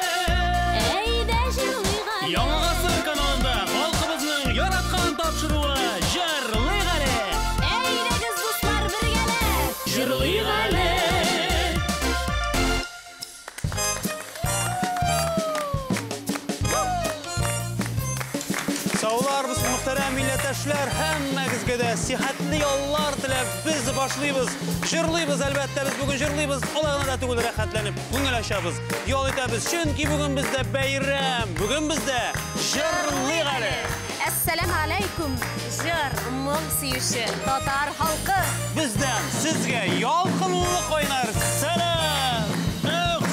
Әйдә җырлыйк әле. Яңа гасыр каналында халкыбызның яраткан тапшыруы Җырлыйк әле. Әйдәгез, дуслар, бергәләп. Җырлыйк әле. Сауларбыз, мөхтәрәм милләттәшләр, һәммәгезгә дә сихәтле яллар теләп без башлыйбыз. Җырлыйбыз, әлбәттә, без бүген җырлыйбыз. Алай гына да түгел, рәхәтләнеп күңел ачабыз, ял итәбез. Чөнки бүген бездә бәйрәм, бүген бездә җырлыйк әле. Әссәламү алейкум, җыр, моң сөюче татар халкы. Бездән сезгә ялкынлы кайнар сәлам. Эх!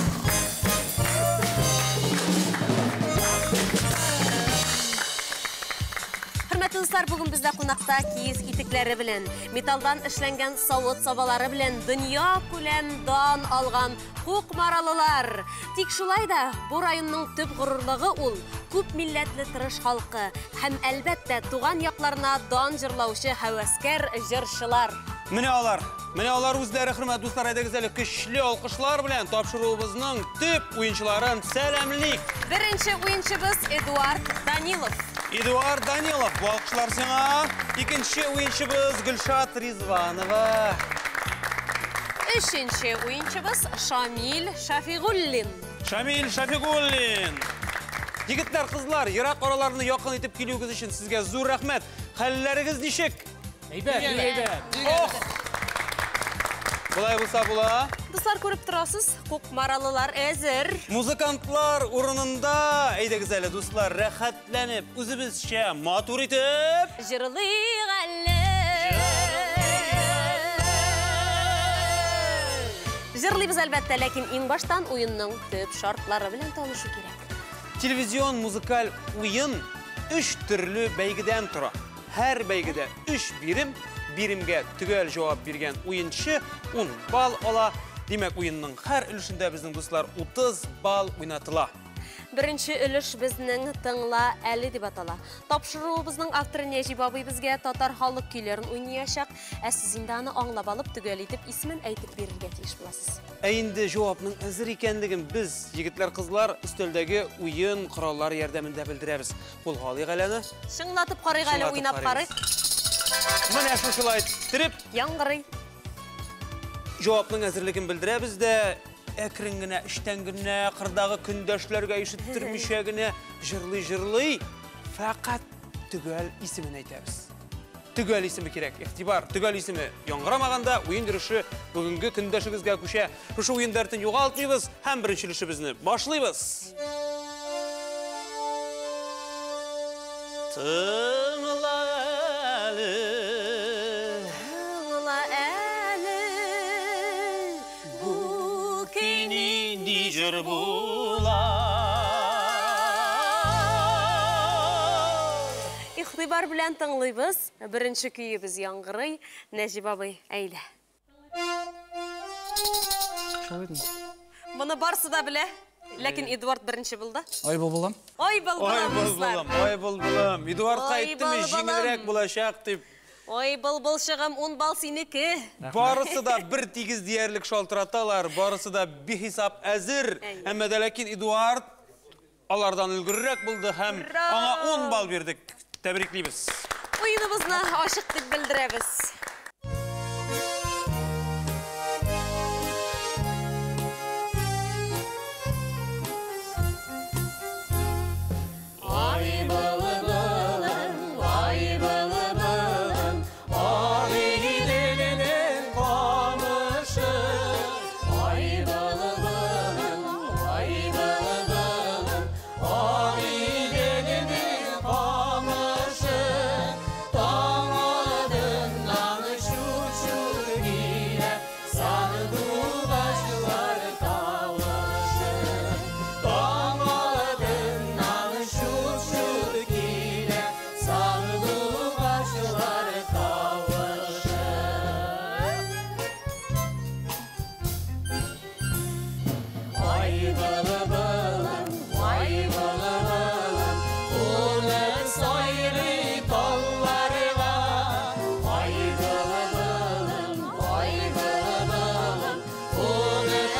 Хөрмәтле дуслар, бүген бездә кунакта киез итекләре белән, металлдан эшләнгән савыт-сабалары белән дөнья күләм дан алган кукмаралылар. Тик шулай да бу районның төп горурлыгы ул күп милләтле тырыш халкы һәм әлбәттә туган якларына дан җырлаучы һәвәскәр җырчылар. Менә алар, менә алар үзләре, хөрмәтле дуслар, әйдәгез әле көчле алкышлар белән тапшыруыбызның төп уенчыларын сәламлик. Беренче уенчыбыз Эдуард Данилов. Эдуард Данилов, бу алкышлар сиңа. Икенче уенчыбыз Гөлшат Ризванова. Өченче уенчыбыз Шамил Шафигуллин. Шамил Шафигуллин. Егетләр, кызлар, ерак араларны якын итеп килүегез өчен сезгә зур рәхмәт. Хәлләрегез ничек? Әйбәт, әйбәт. Ох! Болай булса була. Дуслар, күреп торасыз, кукмаралылар әзер. Музыкантлар урынында, әйдәгез әле, дуслар, рәхәтләнеп, үзебезчә матур итеп җырлыйк әле. Җырлыйбыз әлбәттә, ләкин иң баштан уенның төп шартлары белән танышу кирәк. Телевизион музыкаль уен өч төрле бәйгедән тора. Һәр бәйгедә өч бирем, биремгә төгәл җавап биргән уенчы 10 балл ала. Димәк, уенның һәр өлешендә безнең дуслар 30 балл уйнатыла. Беренче өлеш безнең Тыңла әле дип атала. Тапшыруыбызның авторы Нәҗип абый безгә татар халык көйләрен уйнаячак, ә сез инде аны аңлап алып, төгәл итеп исемен әйтеп бирергә тиеш буласыз. Ә инде җавапның әзер икәнлеген без, егетләр, кызлар, өстәлдәге уен кораллары ярдәмендә белдерәбез. Кулга алыйк әле аны. Чыңлатып карыйк әле, Чыңлатып уйнап карыйбыз. карыйк. Менә шушылай иттереп яңгырый. Җавапның әзерлеген белдерәбез дә, әкрен генә, эчтән генә, кырдагы көндәшләргә ишеттермичә генә җырлый-җырлый, фәкать төгәл исемен әйтәбез. Төгәл исеме кирәк, игътибар, төгәл исеме яңгырамаганда уен йөреше бүгенге көндәшегезгә күчә. Шушы уен дәртен югалтмыйбыз һәм беренче өлешебезне башлыйбыз. Тыңла әле. Тыңла әле. Бу көй нинди җыр була? Игътибар белән тыңлыйбыз. Беренче көебез яңгырый. Нәҗип абый, әйдә. Моны барсы да белә. Ләкин Эдуард беренче булды. Ай булбулым. Ай булбулым, Ай дуслар. булбулым, ай булбулым. Эдуардка Ай әйттеме, булбулым. җиңелрәк булачак дип. Ой, булбулчыгым, 10 балл синеке. Рәхмәт. Барысы да бер тигез диярлек шалтыраталар, барысы да бихисап әзер. Әйе. Әмма дә ләкин Эдуард алардан өлгеррәк булды һәм Ура! аңа 10 балл бирдек. Тәбриклибез. Уеныбызны ачык дип белдерәбез. Ай былбылым, ай былбылым, Агыйделнең камышы. Ай былбылым, ай былбылым, Агыйделнең камышы. Таң алдыннан чут-чут килә сандугачлар тавышы. Таң алдыннан чут-чут килә сандугачлар тавышы. Ай былбылым, ай былбылым, кунып сайрый талларга. Ай былбылым, ай былбылым, кунып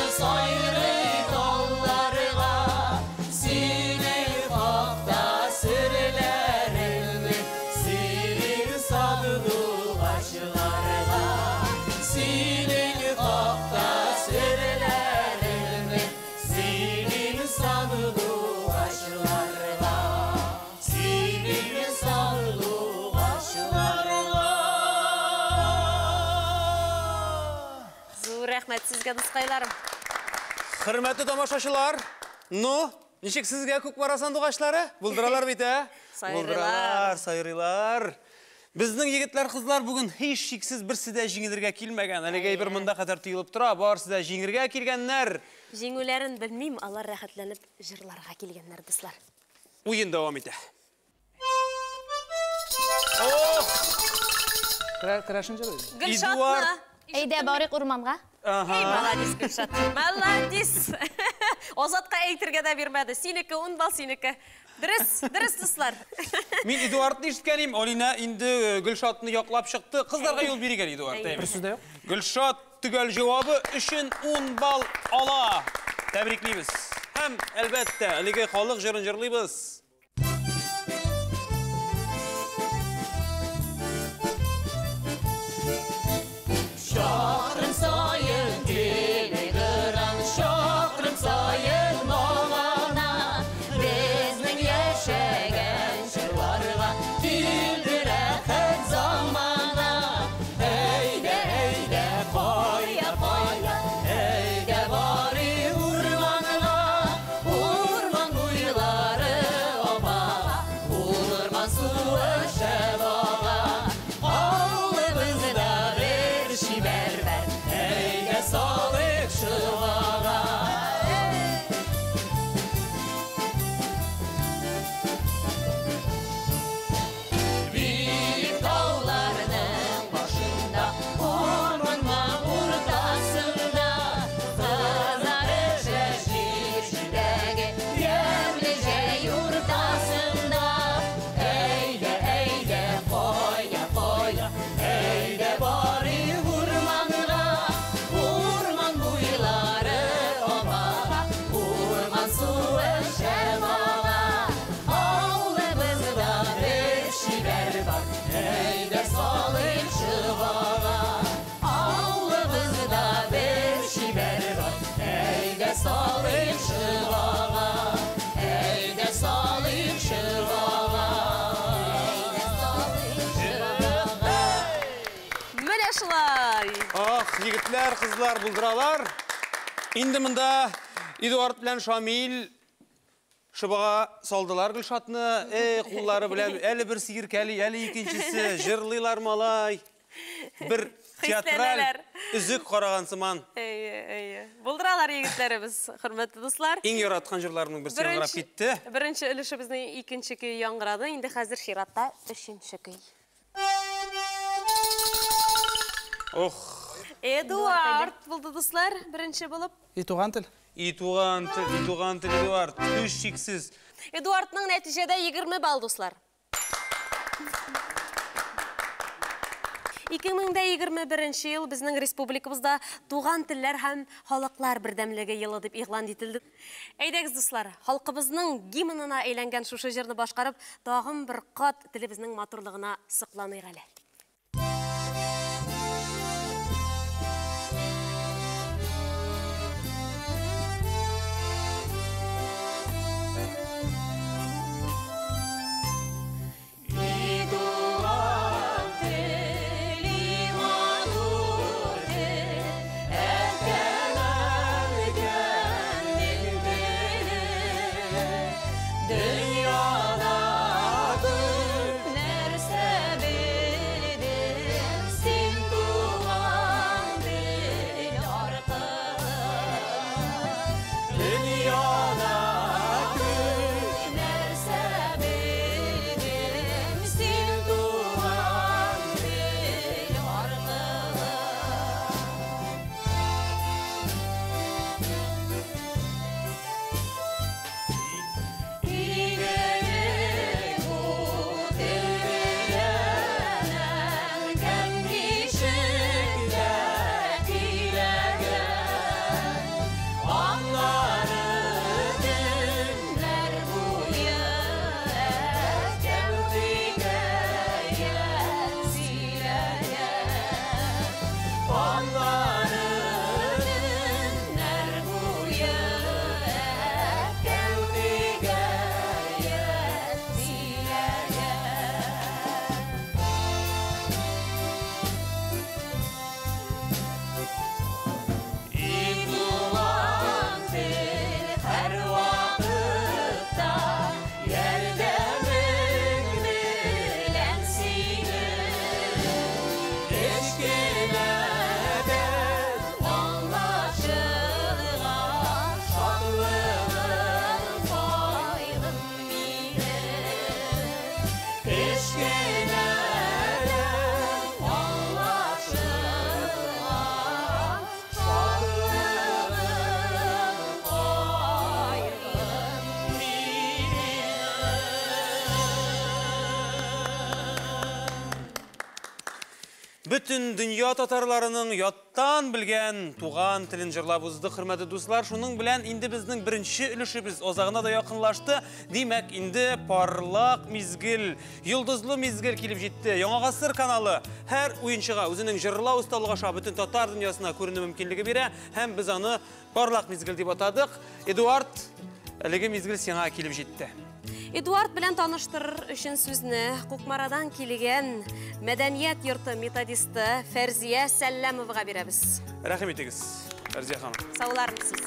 сезгә, дускайларым. Хөрмәтле тамашачылар, ну, ничек сезгә Кукмара сандугачлары? Булдыралар бит, ә? Сайрыйлар. Булдыралар, сайрыйлар. Безнең егетләр, кызлар бүген һичшиксез берсе дә җиңелергә килмәгән. Әлеге әйбер монда кадәр тыелып тора, барысы да җиңергә килгәннәр. Җиңүләрен белмим, алар рәхәтләнеп җырларга килгәннәр, дуслар. Уен дәвам итә. Ох! Керәшен җыры. Гөлшатны. Әйдә, барыйк урманга. Эй, молодец, Гөлшат. Молодец. Азатка әйтергә дә бирмәде. Синеке 10 балл, синеке. Дөрес, дөрес, дуслар. Мин Эдуардны ишеткән идем, Алина инде Гөлшатны яклап чыкты. Кызларга юл бирик әле, Эдуард. Бер сүз дә юк. Гөлшат төгәл җавабы өчен 10 балл ала. Тәбриклибез. Һәм, әлбәттә, әлеге халык җырын җырлыйбыз. Чакрым саен телеграм, чакрым саен моңана, безнең яшәгән җырларга килде рәхәт замана. Әйдә, әйдә, кая, кая, әйдә барыйк урманга, урман буйлары ага, урман суы шәп ага. Авылыбызда бер чибәр бар, әйдә салыйк шыбага. Биек тауларның башында, урманның уртасында, кызары җир җиләге, ямьле җәй уртасында. Әйдә, әйдә, кая, кая, әйдә барыйк урманга, урман буйлары ага, урман суы шәп ага. Авылыбызда бер чибәр бар, әйдә салыйк шыбага. Авылыбызда бер чибәр бар, әйдә салыйк шыбага. Әйдә салыйк шыбага. Әйдә салыйк шыбага. Менә шулай. Ах, егетләр, кызлар булдыралар. Инде монда Эдуард белән Шамил шыбага салдылар Гөлшатны. Эй, куллары белән әле бер сиеркәли, әле икенчесе җырлыйлар малай. Бер театраль Хисләнәләр. өзек караган сыман. Әйе, әйе. Булдыралар егетләребез, хөрмәтле дуслар. Иң яраткан җырларымның берсе яңгырап китте. Беренче өлешебезнең икенче көе яңгырады. Инде хәзер чиратта өченче көй. Ох, Эдуард булды, дуслар, беренче булып. И туган тел. и туган тел, и туган тел, Эдуард, һичшиксез. Эдуардның нәтиҗәдә 20 балл, дуслар. 2021 ел безнең республикабызда туган телләр һәм халыклар бердәмлеге елы дип игълан ителде. Әйдәгез, дуслар, халкыбызның гимнына әйләнгән шушы җырны башкарып, тагын бер кат телебезнең матурлыгына сокланыйк әле. И туган тел, и матур тел, әткәм-әнкәмнең теле. Дөньяда күп нәрсә белдем, Бөтен дөнья татарларының яттан белгән туган телен җырлап узды, хөрмәтле дуслар. Шуның белән инде безнең беренче өлешебез азагына да якынлашты. Димәк, инде парлак мизгел, йолдызлы мизгел килеп җитте. Яңа гасыр каналы һәр уенчыга үзенең җырлау осталыгы аша бөтен татар дөньясына күренү мөмкинлеге бирә һәм без аны парлак мизгел дип атадык. Эдуард, әлеге мизгел сиңа килеп җитте. Эдуард белән таныштырыр өчен сүзне Кукмарадан килгән мәдәният йорты методисты Фәрзия Сәлләмовага бирәбез. Рәхим итегез, Фәрзия ханым. Саулармысыз.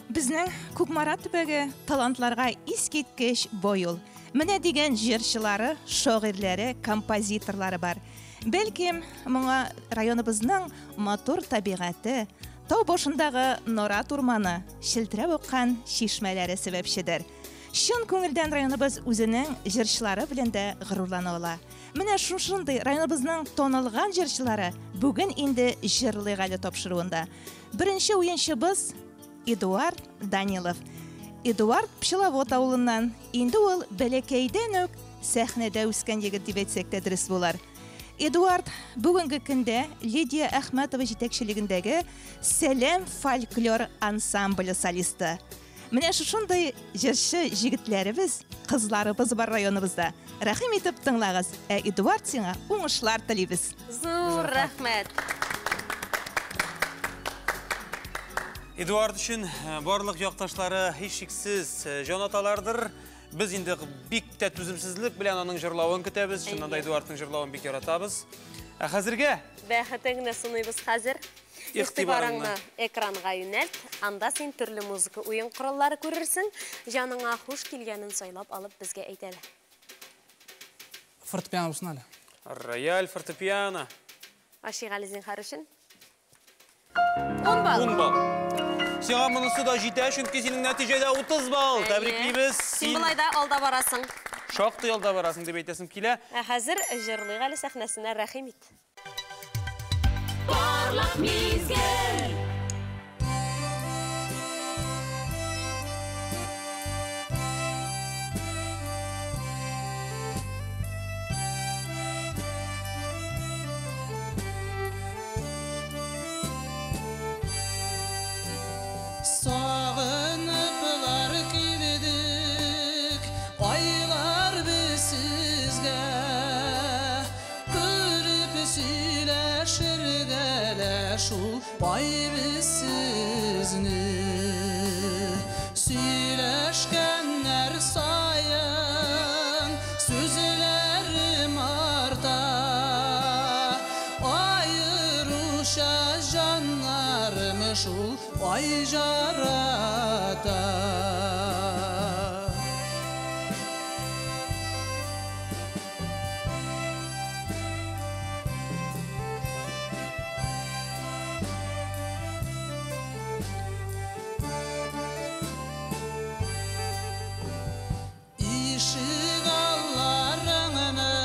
Безнең Кукмара төбәге талантларга искиткеч бай ул. Менә дигән җырчылары, шагыйрьләре, композиторлары бар. Бәлкем, моңа районыбызның матур табигате, тау башындагы Норат урманы, челтерәп аккан чишмәләре сәбәпчедер. Чын күңелдән районыбыз үзенең җырчылары белән дә горурлана ала. Менә шушындый районыбызның танылган җырчылары бүген инде җырлыйк әле тапшыруында. Беренче уенчыбыз Эдуард Данилов. Эдуард Пчеловод авылыннан. Инде ул бәләкәйдән үк сәхнәдә үскән егет дип әйтсәк тә дөрес булыр. Эдуард бүгенге көндә Лидия Әхмәтова җитәкчелегендәге Сәлам фольклор ансамбле солисты. Менә шушындый җырчы җегетләребез, кызларыбыз бар районыбызда. Рәхим итеп тыңлагыз. Ә Эдуард сиңа уңышлар телибез. Зур рәхмәт. Эдуард өчен барлык якташлары һичшиксез җан аталардыр. Без инде бик тә түземсезлек белән аның җырлавын көтәбез. Чыннан да Эдуардның җырлавын бик яратабыз. Ә хәзергә бәхетеңне сыныйбыз хәзер. Игътибарыңны экранга юнәлт. Анда син төрле музыка уен кораллары күрерсең. Җаныңа хуш килгәнен сайлап алып безгә әйт әле. Фортепиано булсын әле. Рояль, фортепиано. Ашыйк әле зинһар өчен. 10 балл. 10 балл. Сиңа монысы да җитә, чөнки синең нәтиҗәдә 30 балл. Тәбриклибез. Син болай да алда барасың. Шактый алда барасың дип әйтәсем килә. Ә хәзер җырлыйк әле сәхнәсенә рәхим ит. Парлак мизгел. Сағыныплар килдек, айлар без сезгә. Күреп сөйләшергә лә шул ай без сезне. Сөйләшкәннәр саен сүзләрем арта. Аеруча җаннарым шул ай жарата. Ишек алларыңны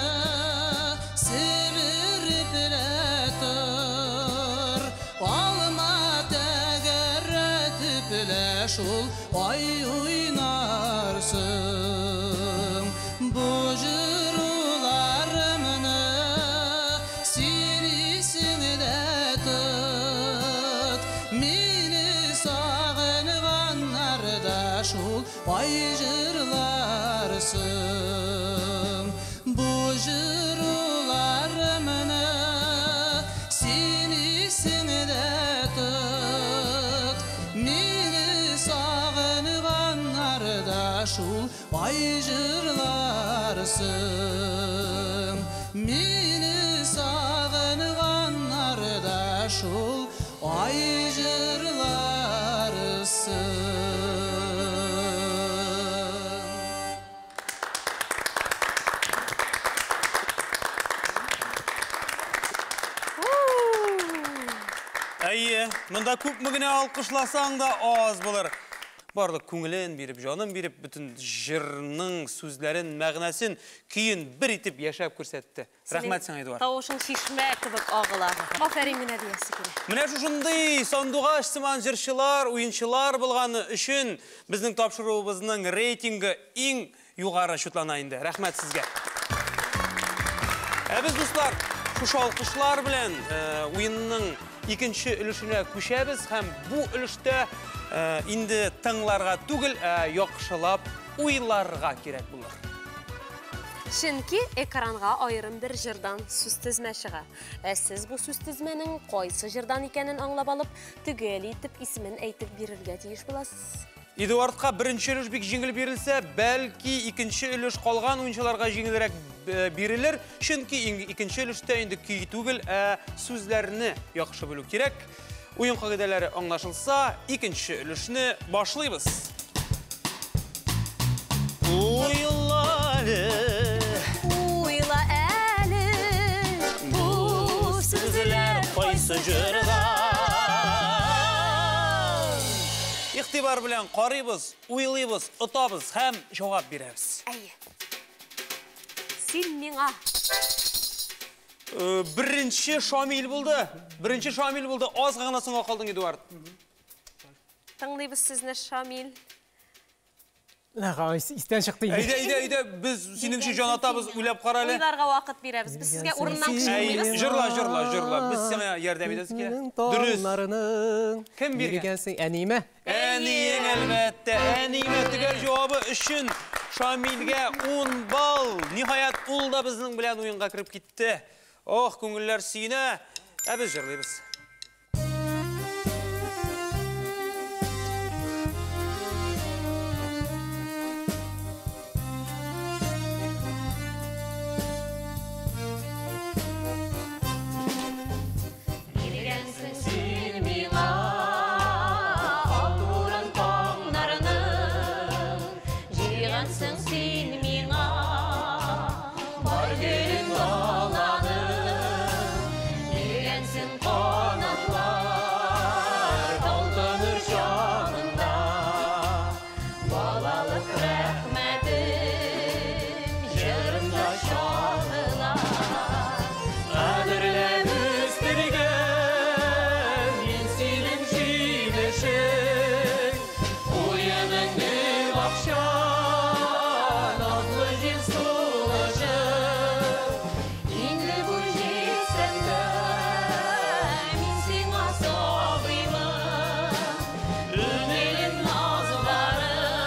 себереп лә тор, алма тәгәрәтеп лә шул ай уйнарсың. Бу җыруларымны син исеңдә тот, мине сагынганнарда шул ай җырларсың. Бу җыруларымны син исеңдә тот, мине сагынганнарда шул ай җырларсың. Мине сагынганнарда шул ай җырларсың. Әйе, монда күпме генә алкышласаң да аз булыр. Барлык күңелен биреп, җанын биреп, бөтен җырның сүзләрен, мәгънәсен, көен бер итеп яшәп күрсәтте. Рәхмәт сиңа, Эдуард. Тавышың чишмә кебек агыла. Афәрин генә диясе килә. Менә шушындый сандугач сыман җырчылар, уенчылар булганы өчен безнең тапшыруыбызның рейтингы иң югары шутлана инде. Рәхмәт сезгә. Ә без, дуслар, шушы алкышлар белән уенның икенче өлешенә күчәбез һәм бу өлештә инде тыңларга түгел, ә яхшылап уйларга кирәк булыр. Чөнки экранга аерым бер җырдан сүзтезмә чыга. Ә сез бу сүзтезмәнең кайсы җырдан икәнен аңлап алып, төгәл итеп исемен әйтеп бирергә тиеш буласыз. Эдуардка беренче өлеш бик җиңел бирелсә, бәлки икенче өлеш калган уенчыларга җиңелрәк бирелер. Чөнки икенче өлештә инде көй түгел, ә сүзләрне яхшы белү кирәк. Уен кагыйдәләре аңлашылса, икенче өлешне башлыйбыз. Уйла әле, Уйла әле, бу сүзләр кайсы җырдан? Игътибар белән карыйбыз, уйлыйбыз, отабыз һәм җавап бирәбез. Әйе. Син миңа. Беренче Шамил булды. Беренче Шамил булды. Аз гына соңга калдың, Эдуард. Тыңлыйбыз сезне, Шамил. Истән чыкты инде. Әйдә, әйдә, әйдә, без синең өчен җан атабыз, уйлап кара әле. Уйларга вакыт бирәбез. Без сезгә урыннан Әй, кычкырмыйбыз. җырла, җырла, җырла. Без сиңа ярдәм итәбез килә. Дөрес. Кем биргән? Биргәнсең, әниемә. Әниең, әлбәттә, әниемә төгәл җавабы өчен Шамилгә 10 балл. Ниһаять, ул да безнең белән уенга кереп китте. Ох, күңелләр сөенә. Ә без җырлыйбыз. Биргәнсең син миңа алтын таңнарны, җыйгансың син миңа бар гөлен даланы, биргәнсең канатлар талпыныр чагында, балалык рәхмәтем җырымда чагыла. Кадерләп үстергән мин синең җимешең, куеның гөл бакча, назлы җил сулышы. Инде бу җитсәм дә мин сиңа сабыймын, күңелем назларын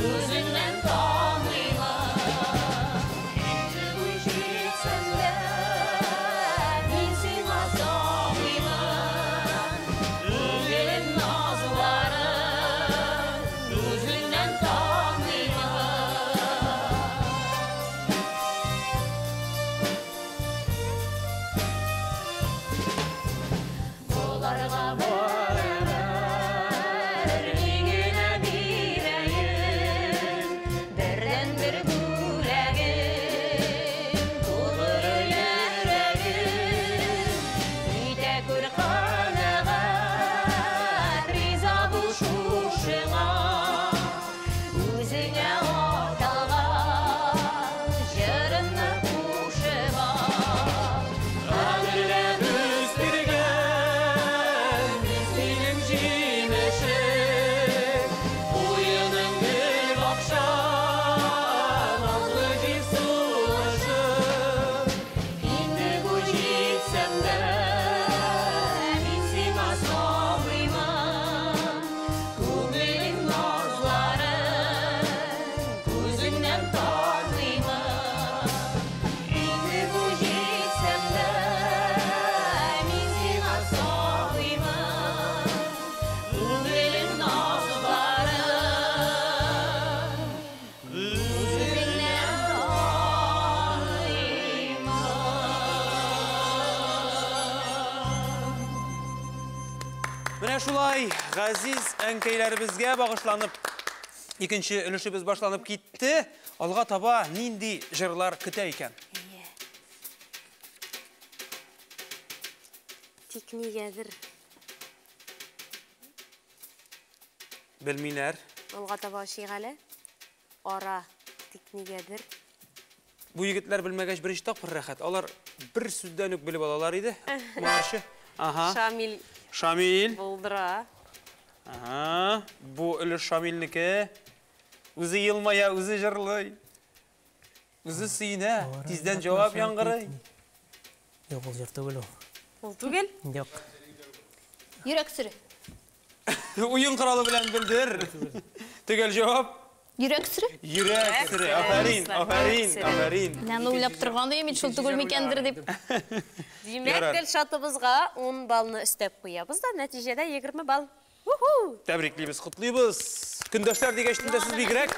үзеңнән таныймын. Инде бу җитсәм дә мин сиңа сабыймын, күңелем назларын үзеңнән таныймын. Боларга барыбер ни генә бирәем, бердәнбер бүләгем тугры йөрәгем. Итә күр канәгать, риза бул шушыңа, үзеңә аталган җырымны кушып ал. Кадерләп үстергән мин синең җимешең, куеның гөл бакча, назлы җил сулышы. Инде бу җитсәм дә мин сиңа сабыймын, күңелең назларын күзеңнән таныймын. Инде бу җитсәм дә мин сиңа сабыймын, күңелең назларын үзеңнән таныймын. Менә шулай, газиз әнкәйләребезгә багышланып, икенче өлешебез башланып китте. Алга таба нинди җырлар көтә икән? Әйе. Тик нигәдер Белмиләр. алга таба ачыйк әле. Ара, тик нигәдер. Бу егетләр белмәгәч беренче тапкыр рәхәт. Алар бер сүздән үк белеп алалар иде. Моңарчы. Ага. Шамил Шамил. булдыра. Ага. Бу өлеш Шамилнеке. Үзе елмая, үзе җырлый. Үзе сөенә, тиздән җавап яңгырый. Юк, ул җыр түгел ул. Ул түгел? Юк. Йөрәк сере. Уен коралы белән белдер. Төгәл җавап. Йөрәк сере. Йөрәк сере. Афәрин, афәрин, афәрин. Менә уйлап торган идем, шул түгел микәндер дип. Димәк, Гөлшатыбызга 10 баллны өстәп куябыз да, нәтиҗәдә 20 балл. Уху! Тәбриклибез, котлыйбыз. Көндәшләр дигәч, тендә сүз бигрәк.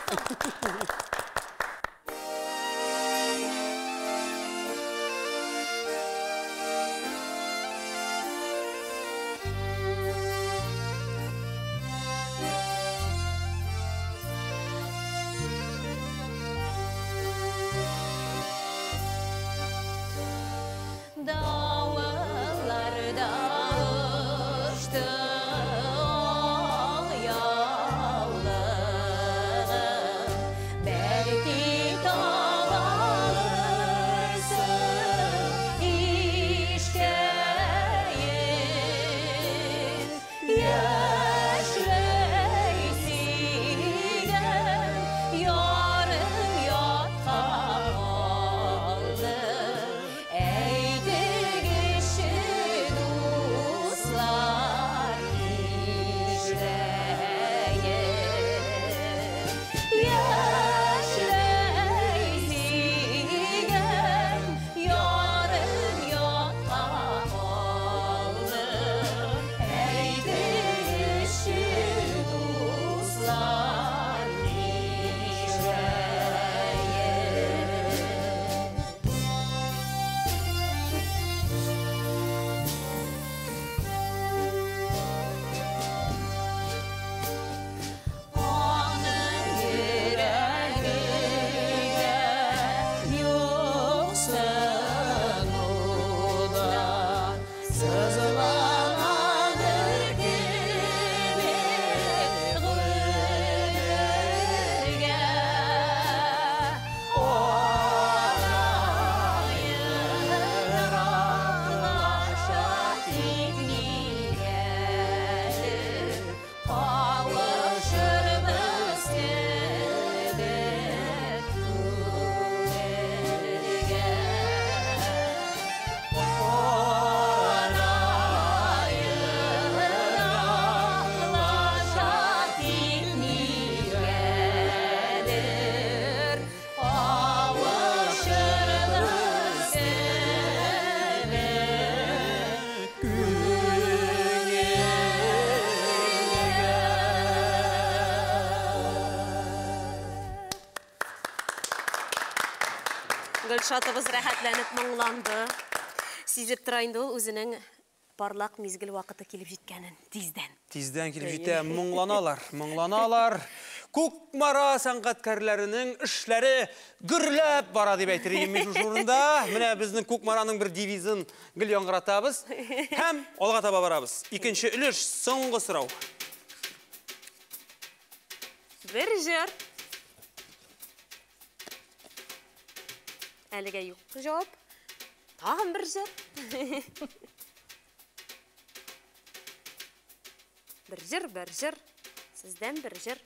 Гөлшатыбыз рәхәтләнеп моңланды. Сизеп тора инде ул үзенең парлак мизгел вакыты килеп җиткәнен тиздән. Тиздән килеп җитә, моңланалар, моңланалар. Кукмара сәнгатькәрләренең эшләре гөрләп бара дип әйтер идем мин шушы урында. Менә безнең Кукмараның бер девизын гел яңгыратабыз һәм алга таба барабыз. Икенче өлеш, соңгы сорау. Бер җыр. Әлегә юк җавап. Тагын бер җыр. Бер җыр, бер җыр. Сездән бер җыр.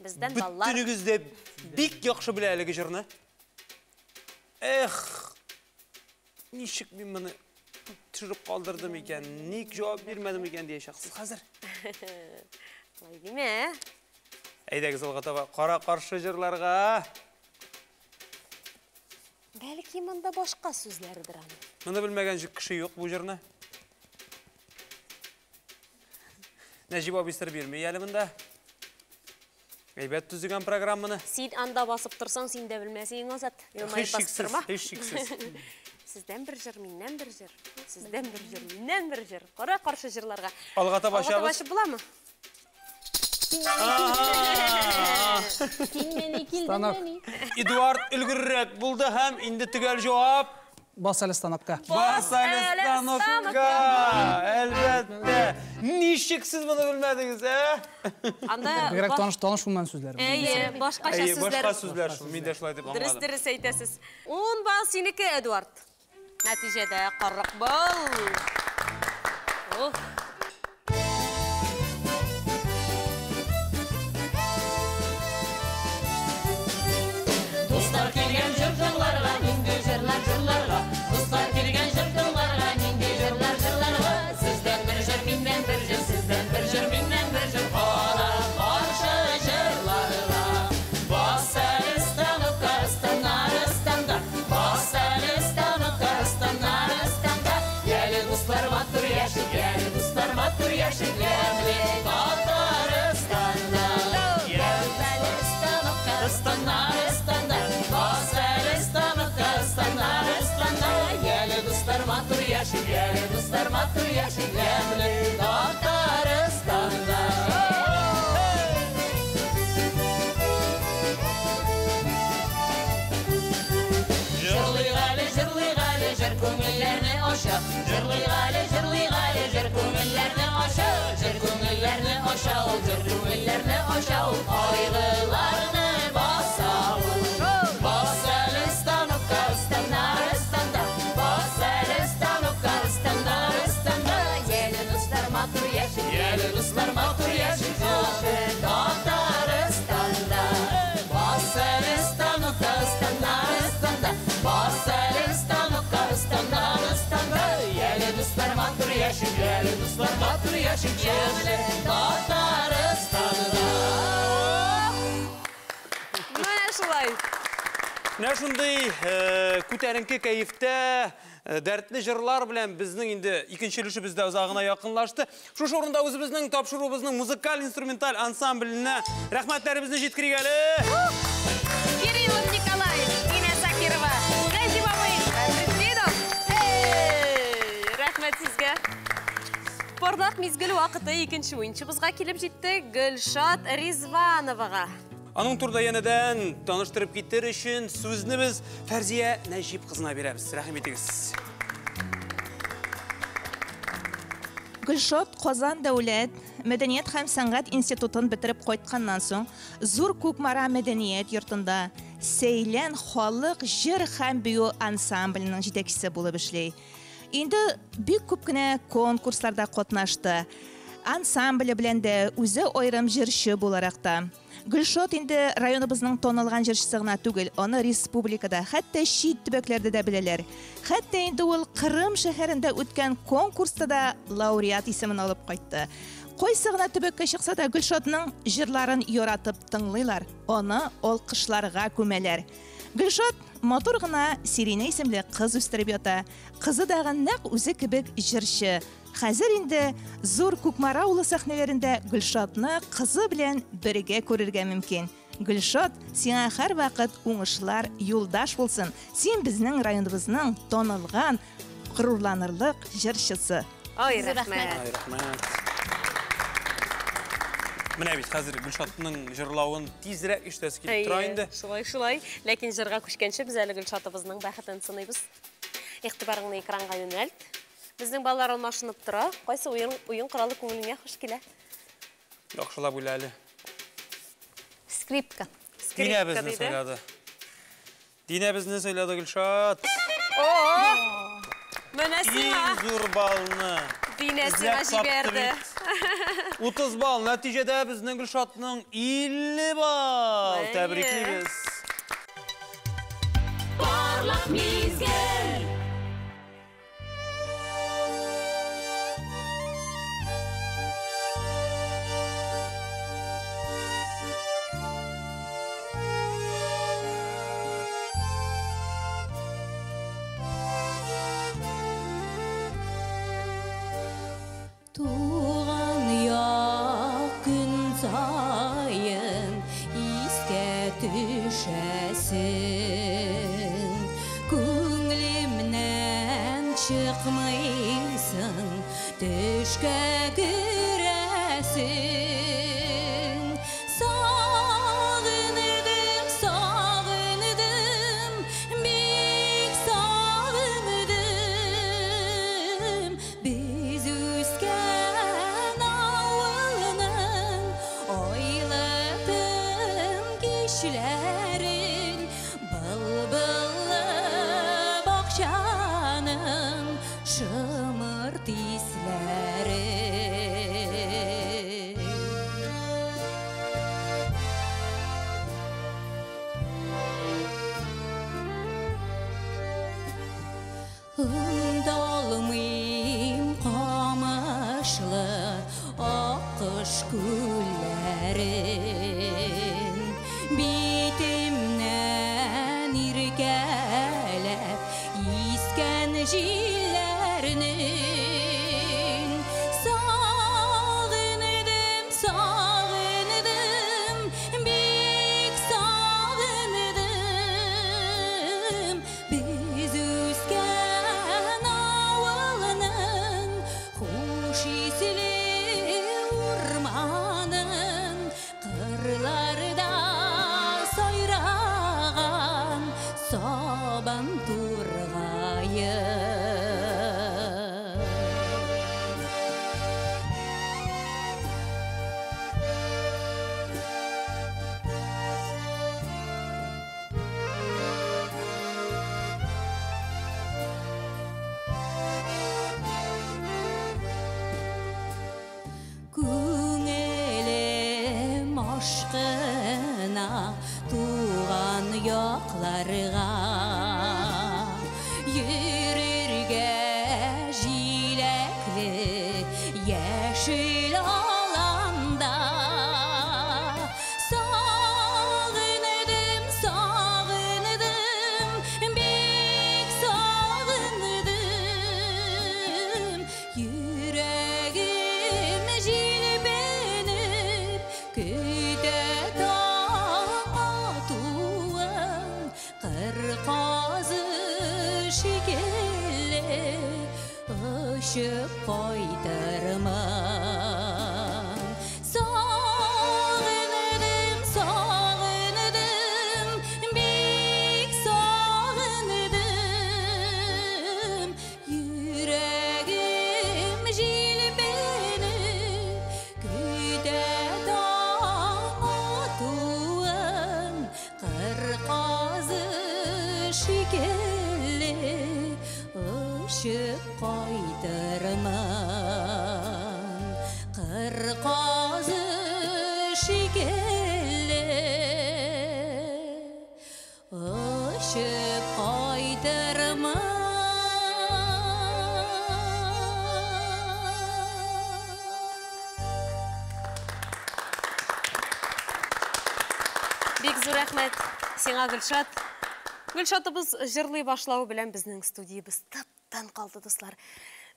Бездән баллар. Бөтенегез дә бик яхшы белә әлеге җырны. Эх, ничек мин моны төшереп калдырдым икән, ник җавап бирмәдем икән диячәксез хәзер. Алай димә. Әйдәгез алга таба кара-каршы җырларга. Бәлки монда башка сүзләрдер аның. Моны белмәгән кеше юк бу җырны. Нәҗип абый сер бирми әле монда. Әйбәт төзегән программаны. Син анда басып торсаң, син дә белмәсең, Азат. Елмаеп басып торма. Һичшиксез. Сездән бер җыр, миннән бер җыр. Сездән бер җыр, миннән бер җыр. Кара-каршы җырларга. Алга таба Алга таба ачып буламы? Эдуард өлгеррәк булды һәм инде төгәл җавап. Бас әле станокка. Бас әле станокка. Әлбәттә. Ничек сез моны белмәдегез, ә? Анда бигрәк таныш булмаган сүзләр. Әйе, башкача сүзләр. Башка сүзләр шул. Мин дә шулай дип аңладым. Дөрес, дөрес әйтәсез. 10 балл синеке, Эдуард. Нәтиҗәдә 40 балл. Уф. Дуслар килгән Яле, дуслар, матур яшик, яле, дуслар, матур яшик, ямле Татарстанда. Татарстанда, бас әле станокка, станнар, яле, дуслар, матур яшик, яле, дуслар, матур яшик, ямле Татарстанда. Җырлыйк әле, җырлыйк әле, җыр күңелләрне ача. Җырлыйк әле, җырлыйк әле, җыр күңелләрне ача. Җыр күңелләрне ача ул, җыр күңелләрне ача ул, кайгыларны баса ул. Бас әле станокка, станнар, станда. Бас әле станокка, станнар, станда. Яле, дуслар, матур яшик, яле, дуслар, матур яшик, Татарстанда. Бас әле станокка, станнар, станда. Бас әле станокка, станнар, станда. Яле, дуслар, матур яшик, яле, дуслар, матур яшик, ямле Татарстанда. Менә шулай. Менә шундый күтәренке кәефтә, дәртле җырлар белән безнең инде икенче өлешебез дә озагына якынлашты. Шушы урында үзебезнең тапшыруыбызның музыкаль-инструменталь ансамбленә рәхмәтләребезне җиткерик әле. Кириллов Николай, Динә Закирова, Нәҗип абый Хәмретдинов. Эй, рәхмәт сезгә. Парлак мизгел вакыты икенче уенчыбызга килеп җитте, Гөлшат Ризвановага. Аның турында янәдән таныштырып китер өчен сүзне без Фәрзия Нәҗип кызына бирәбез. Рәхим итегез. Гөлшат Казан дәүләт мәдәният һәм сәнгать институтын бетереп кайтканнан соң, Зур Кукмара мәдәният йортында Сәйлән халык җыр һәм бию ансамбленең җитәкчесе булып эшли. Инде бик күп кенә конкурсларда катнашты. Ансамбле белән дә, үзе аерым җырчы буларак та. Гөлшат инде районыбызның танылган җырчысы гына түгел, аны республикада, хәтта чит төбәкләрдә дә беләләр. Хәтта инде ул Кырым шәһәрендә үткән конкурста да лауреат исемен алып кайтты. Кайсы гына төбәккә чыкса да, Гөлшатның җырларын яратып тыңлыйлар, аны алкышларга күмәләр. Гөлшат матур гына Сиринә исемле кыз үстереп ята. Кызы дагы нәкъ үзе кебек җырчы. Хәзер инде Зур Кукмара улы сәхнәләрендә Гөлшатны кызы белән бергә күрергә мөмкин. Гөлшат, сиңа һәрвакыт уңышлар юлдаш булсын. Син безнең районыбызның танылган, горурланырлык җырчысы. Ай, рәхмәт. Ай, рәхмәт. Менә бит хәзер Гөлшатның җырлавын тизрәк ишетәсе килеп тора инде. Шулай, шулай. Ләкин җырга күчкәнче без әле Гөлшатыбызның бәхетен сыныйбыз. Игътибарыңны экранга юнәлт. Безнең балалар алмашынып тора. Кайсы уен коралы күңелеңә хуш килә? Яхшылап уйла әле. Скрипка. Динә безне сайлады. Динә безне сайлады, Гөлшат. О! Менә сиңа. Иң зур балны. Динә сиңа Эзләп тапты җибәрде. бит. 30 балл. Нәтиҗәдә безнең Гөлшатның 50 балл. Әйе. Тәбриклибез. Парлак мизгел. Туган як көн саен искә төшәсең, күңелемнән чыкмыйсың, төшкә керәсең. Сагындым, сагындым, бик сагындым. Без үскән авылның айлы тын кичләрен, былбыллы бакчаның шымырт исләрен. Оныта алмыйм камышлы аккош күлләрен, битемнән иркәләп искән җилләрне. Елгаларга йөрергә җиләкле яшел аланда. Сагындым, сагындым, бик сагындым. Йөрәгем җилпенеп көтә таң атуын, кыр казы шикелле очып кайтырмын. Сагындым, сагындым, бик сагындым. Йөрәгем җилпенеп көтә таң атуын, кыр казы шикелле очып кайтырмын. Кыр казы шикелле очып кайтырмын. Бик зур рәхмәт сиңа, Гөлшат. Гөлшатыбыз җырлый башлавы белән безнең студиябез тып-тын калды, дуслар.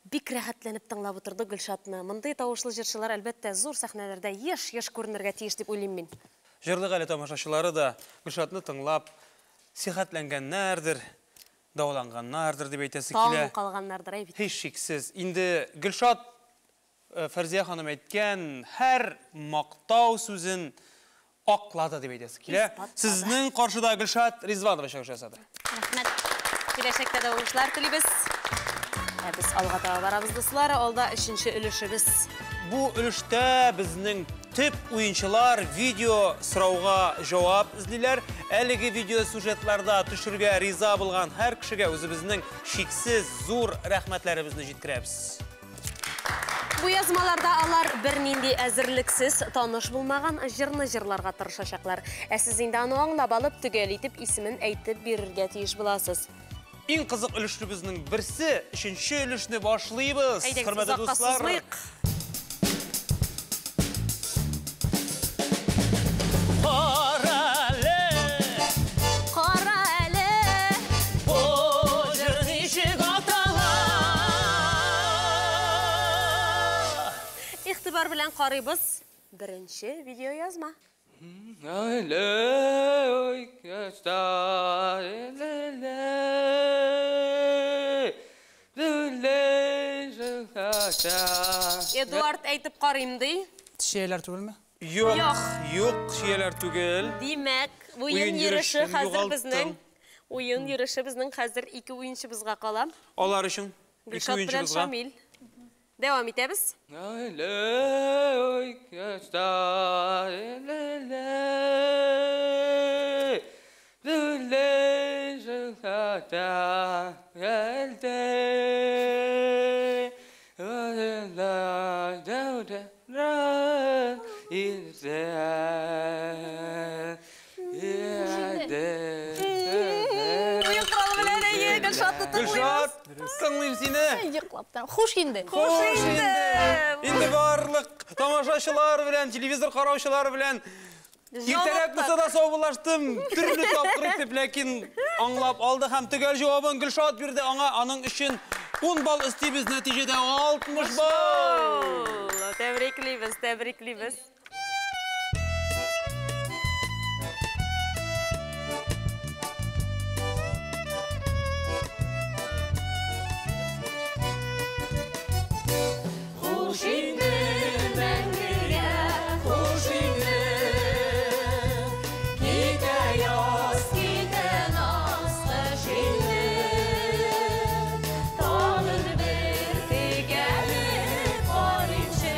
Бик рәхәтләнеп тыңлап утырдык Гөлшатны. Мондый тавышлы җырчылар, әлбәттә, зур сәхнәләрдә еш-еш күренергә тиеш дип уйлыйм мин. Җырлык әле тамашачылары да Гөлшатны тыңлап сихәтләнгәннәрдер, дәваланганнардыр дип әйтәсе Таң килә. калганнардыр, әй бит. Һичшиксез. Инде Гөлшат Фәрзия ханым әйткән һәр мактау сүзен аклады дип әйтәсе килә. Исбатлады. Сезнең каршыда Гөлшат Ризванова чыгыш ясады. Рәхмәт. Киләчәктә дә уңышлар телибез. Ә без алга таба барабыз, дуслар. Алда өченче өлешебез. Бу өлештә безнең төп уенчылар видео сорауга җавап эзлиләр. Әлеге видео сюжетларда төшергә риза булган һәр кешегә үзебезнең шиксез зур рәхмәтләребезне җиткерәбез. Бу язмаларда алар бернинди әзерлексез таныш булмаган җырны җырларга тырышачаклар. Ә сез инде аны аңлап алып, төгәл итеп исемен әйтеп бирергә тиеш буласыз. Иң кызык өлешләребезнең берсе, өченче өлешне башлыйбыз. Әйдәгез, Хөрмәтле озакка дуслар. сузмыйк. Карале, Кара әле, бу җыр ничек атала? Игътибар белән карыйбыз. Беренче видеоязма. Эдуард әйтеп карыйм ди. Чияләр түгелме? Юк, Юк. юк, чияләр түгел. Димәк, уен Уен йөреше йөрешен хәзер югалттым. безнең. Уен йөреше безнең хәзер ике уенчыбызга кала. Алар өчен ике Гөлшат белән уенчыбызга. Шамил. Дәвам итәбез. Уен коралы белән әйе, Гөлшатны тыңлыйбыз. Гөлшат, тыңлыйм сине. Йоклап тора. Хуш инде. Хуш инде. Инде барлык тамашачылар белән, телевизор караучылар белән иртәрәк булса да саубуллаштым. Төрле тапкыр итеп, ләкин аңлап алды һәм төгәл җавабын Гөлшат бирде. Аңа аның өчен 10 балл өстибез, нәтиҗәдә 60 балл. Тәбриклибез, тәбриклибез. Хуш инде мәңгегә, хуш инде. Китә яз, китә наз, кыш инде. Тагын бер текәлеп карыймчы.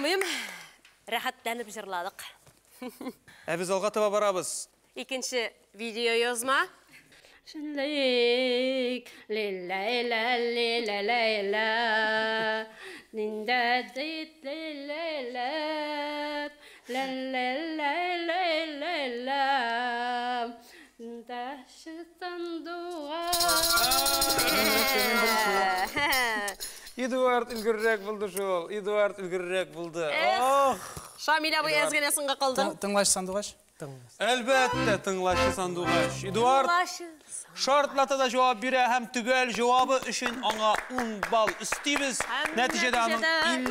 алмыйм. Рәхәтләнеп җырладык. Ә без алга таба барабыз. Икенче видео язма. Шынлык, ле-лә-лә-ле-лә-лә-лә, ниндә дит-ле-лә-лә, лә-лә-лә-лә-лә-лә, дәші сандуғаш. Эдуард өлгеррәк булды шул, Эдуард өлгеррәк булды. Ох! Шамил абый әз генә соңга калды. Тыңлашы сандуғаш. Әлбәттә, тыңлашы сандуғаш. Эдуард шартлата да җавап бирә һәм төгәл җавабы өчен аңа 10 балл өстибез. Нәтиҗәдә аның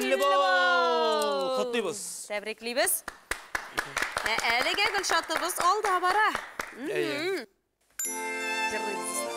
50 балл. Котлыйбыз. Тәбриклибез. Әлегә Гөлшатыбыз алда бара. Җырлыйбыз, дуслар.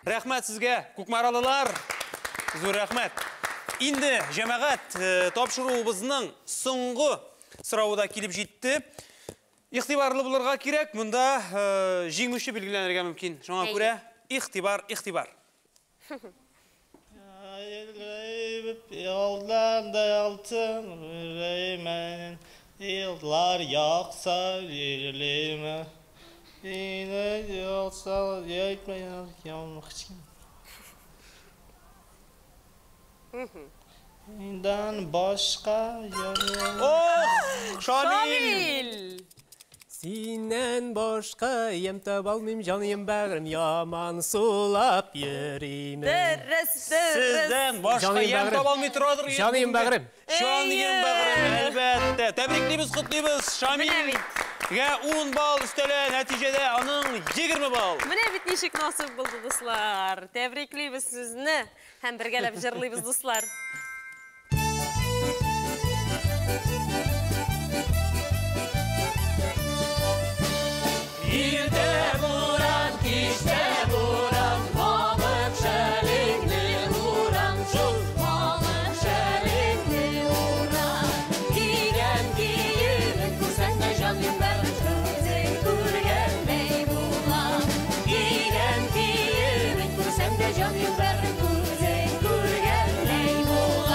Рәхмәт сезгә, кукмаралылар. Зур рәхмәт. Инде җәмәгать, тапшыруыбызның соңгы соравы да килеп җитте. Игътибарлы булырга кирәк, монда җиңүче билгеләнергә мөмкин. Шуңа күрә игътибар, игътибар. Yıllar yaksa yerlime, yine yoksa yekmeyen yanmışım. İnden başka yanım. Oh, Şamil! Синнән башка ем таба алмыйм, җаным бәгърем яман сулап йөримен. Дөрес, дөрес. Сездән башка ем таба алмый торадыр. Җаным бәгърем. Җаным бәгърем, әлбәттә. Тәбриклибез, котлыйбыз. Шамил. Гә 10 балл өстәлә, нәтиҗәдә аның 20 балл. Менә бит ничек насыйп булды, дуслар. Тәбриклибез сезне һәм бергәләп җырлыйбыз, дуслар. Иртә буран, кичтә буран, мамык шәлеңне уран, шул мамык шәлеңне уран. Кигән киемен күрсәң дә җаным бәгърем, күзең күргәндәй була. Кигән киемен күрсәң дә җаным бәгърем, күзең күргәндәй була.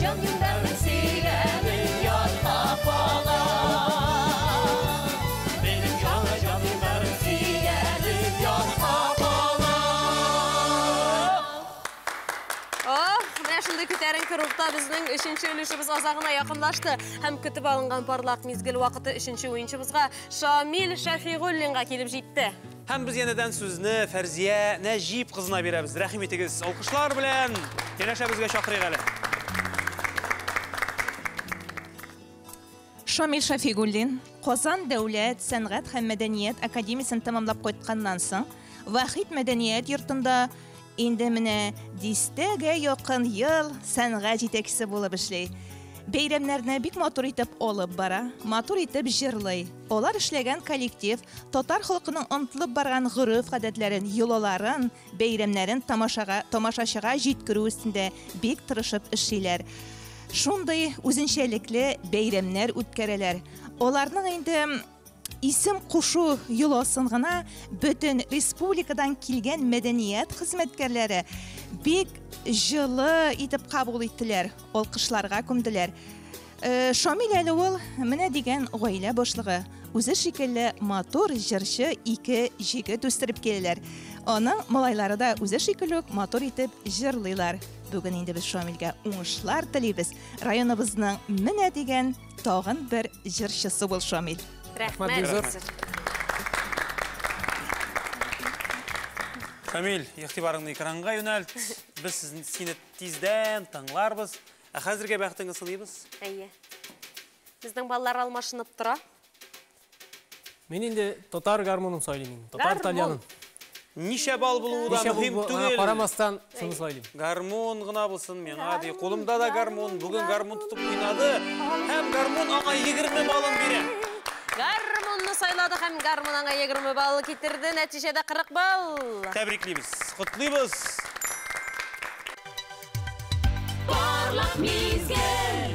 җаным бәгърем, сөйгәнем ятка кала. Минем җаны җаным бәгърем, сөйгәнем ятка кала. Ох, менә шундый күтәренке рухта безнең өченче өлешебез азагына якынлашты. Һәм көтеп алынган парлак мизгел вакыты өченче уенчыбызга Шамил Шәфигуллинга килеп җитте. Һәм без янәдән сүзне Фәрзия Нәҗип кызына бирәбез. Рәхим итегез, алкышлар белән янәшәбезгә чакырыйк әле. Шамил Шәфигуллин Казан дәүләт сәнгать һәм мәдәният академиясен тәмамлап кайтканнан соң, Вахит мәдәният йортында инде менә дистәгә якын ел сәнгать җитәкчесе булып эшли. Бәйрәмнәрне бик матур итеп алып бара, матур итеп җырлый. Алар эшләгән коллектив татар халкының онытылып барган гореф-гадәтләрен, йолаларын, бәйрәмнәрен тамашага, тамашачыга җиткерү өстендә бик тырышып эшлиләр. Шундый үзенчәлекле бәйрәмнәр үткәрәләр. Аларның инде исем кушу йоласын гына бөтен республикадан килгән мәдәният хезмәткәрләре бик җылы итеп кабул иттеләр, алкышларга күмделәр. Шамил әле ул менә дигән гаилә башлыгы. Үзе шикелле матур җырчы ике җегет үстереп киләләр. Аның малайлары да үзе шикелле үк матур итеп җырлыйлар. Бүген инде без Шамилгә уңышлар телибез. Районыбызның менә дигән тагын бер җырчысы бул, Шамил. Рәхмәт. Шамил, игътибарыңны экранга юнәлт. Без сине тиздән тыңларбыз. Ә хәзергә бәхетеңне сыныйбыз. Әйе. Безнең баллар алмашынып тора. Мин инде татар гармунын сайлыйм инде. Татар Гармун. тальянын. Ничә балл булуы да Ничә мөһим булуына түгел. Карамастан шуны сайлыйм. Гармун гына булсын миңа ди. Кулымда да гармун. Бүген гармун тотып уйнады. Һәм гармун аңа 20 баллын бирә. Гармунны сайлады һәм гармун аңа 20 балл китерде. Нәтиҗәдә 40 балл. Тәбриклибез. Котлыйбыз. Парлак мизгел.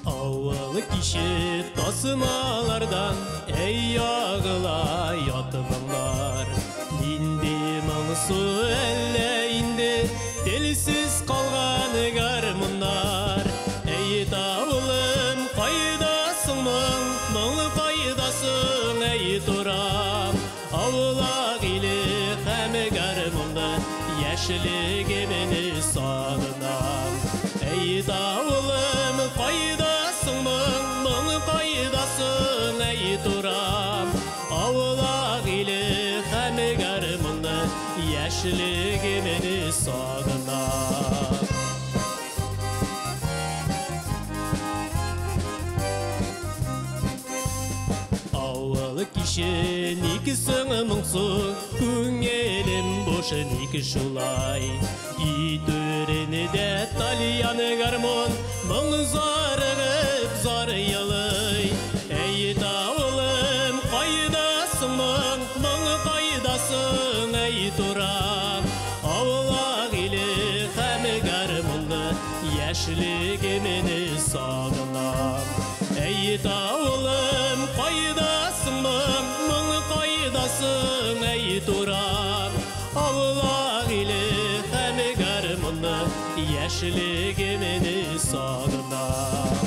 Авыл киче тасмалардан эй ягыла ятып аңлар. Нинди моңсу әллә инде телсез калган гармуннар. Эй тавылым, кайдасың моң, моң кайдасың, эй турам. Авылак иле һәм гармунны яшьлегемне сагынам. Эй тавылым, кайдасың моң, моң кайдасың, эй турам. Авылак иле һәм гармунны яшьлегемне сагынам. Авыл киче ник соң моңсу, күңелем буш ник шулай. И түренедә тальян гармун, моң зарыгып зар елый. Эй тавылым, кайдасың моң, моң кайдасың, эй турам. Авылак иле һәм гармунны яшьлегемне сагынам. Эй тавылым, кайдасың моң, моң кайдасың, эй турам. Авылак иле һәм гармунны яшьлегемне сагынам.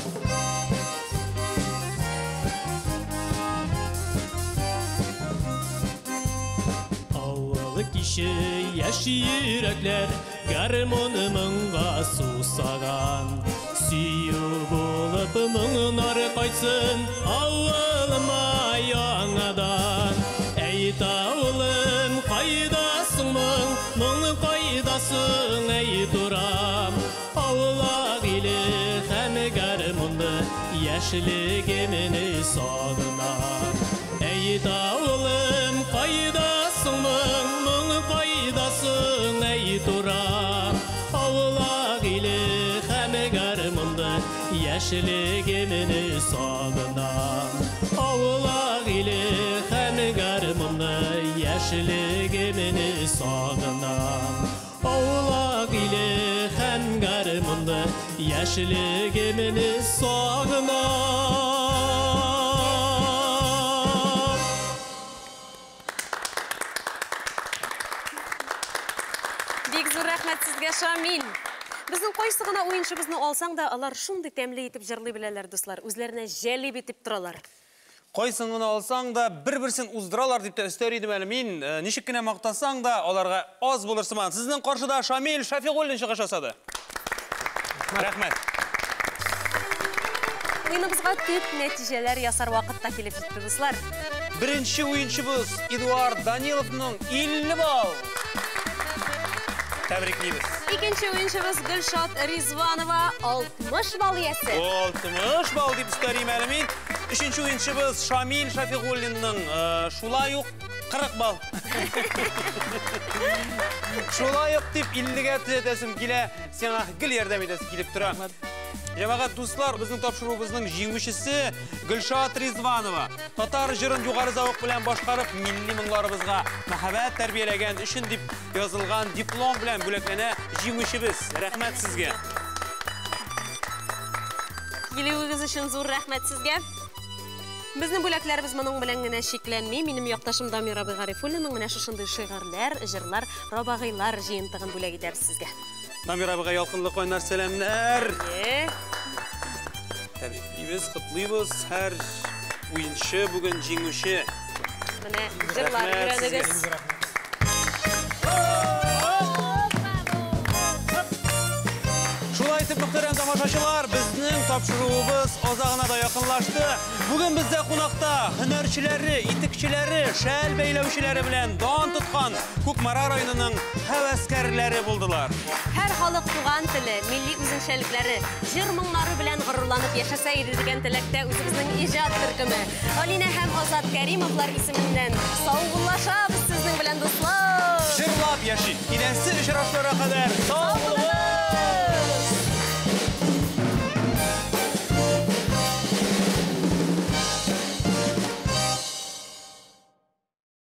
Авыл киче яшь йөрәкләр гармун моңга сусаган. Сөю булып моңнар кайтсын авылыма яңадан. Эй тавылым, кайдасың моң, моң кайдасың, эй турам. Авылак иле һәм гармунны яшьлегемне сагынам. Эй тавылым, кайдасың моң, моң кайдасың, эй турам. Авылак иле һәм гармунны яшьлегемне сагынам. Авылак иле һәм гармунны яшьлегемне сагынам. Авылак иле һәм гармунны Сагынды яшьлегемне сагынам. Бик зур рәхмәт сезгә, Шамил. Безнең кайсы гына уенчыбызны алсаң да, алар шундый тәмле итеп җырлый беләләр, дуслар. Үзләренә җәлеп итеп торалар. Кайсын гына алсаң да, бер-берсен уздыралар дип тә өстәр идем әле мин. Ничек кенә мактасаң да, аларга аз булыр сыман. Сезнең каршыда Шамил Шафигуллин чыгыш ясады. Рәхмәт. Уеныбызга төп нәтиҗәләр ясар вакыт та килеп җитте, дуслар. Беренче уенчыбыз Эдуард Даниловның 50 балл. Тәбриклибез. Икенче уенчыбыз Гөлшат Ризванова 60 балл иясе. 60 балл дип өстәрим әле мин. Өченче уенчыбыз Шамил Шафигуллинның шулай ук 40 балл. Шулай ук дип 50-гә төзәтәсем килә, сиңа гел ярдәм итәсе килеп тора. Җәмәгать дуслар, безнең тапшыруыбызның җиңүчесе Гөлшат Ризванова. Татар җырын югары зәвык белән башкарып, милли моңларыбызга мәхәббәт тәрбияләгән өчен дип язылган диплом белән бүләкләнә җиңүчебез. Рәхмәт сезгә. Килүегез өчен зур рәхмәт сезгә. Безнең бүләкләребез моның белән генә чикләнми. Минем якташым Дамир абый Гарифуллинның менә шушындый шигырьләр, җырлар, робагыйлар җыентыгын бүләк итәбез сезгә. Дамир абыйга ялкынлы кайнар сәламнәр. Тәбриклибез, котлыйбыз. Һәр уенчы бүген җиңүче. Менә җырлар өйрәнегез. Шулай итеп, мөхтәрәм тамашачылар, безнең тапшыруыбыз азагына да якынлашты. Бүген бездә кунакта һөнәрчеләре, итекчеләре, шәл бәйләүчеләре белән дан тоткан Кукмара районының һәвәскәрләре булдылар. Һәр халык туган теле, милли үзенчәлекләре, җыр моңнары белән горурланып яшәсә иде дигән теләктә үзебезнең иҗат төркеме Алинә һәм Азат Кәримовлар исеменнән саубуллашабыз сезнең белән, дуслар. Җырлап яшик. Киләсе очрашуларга кадәр сау булыгыз!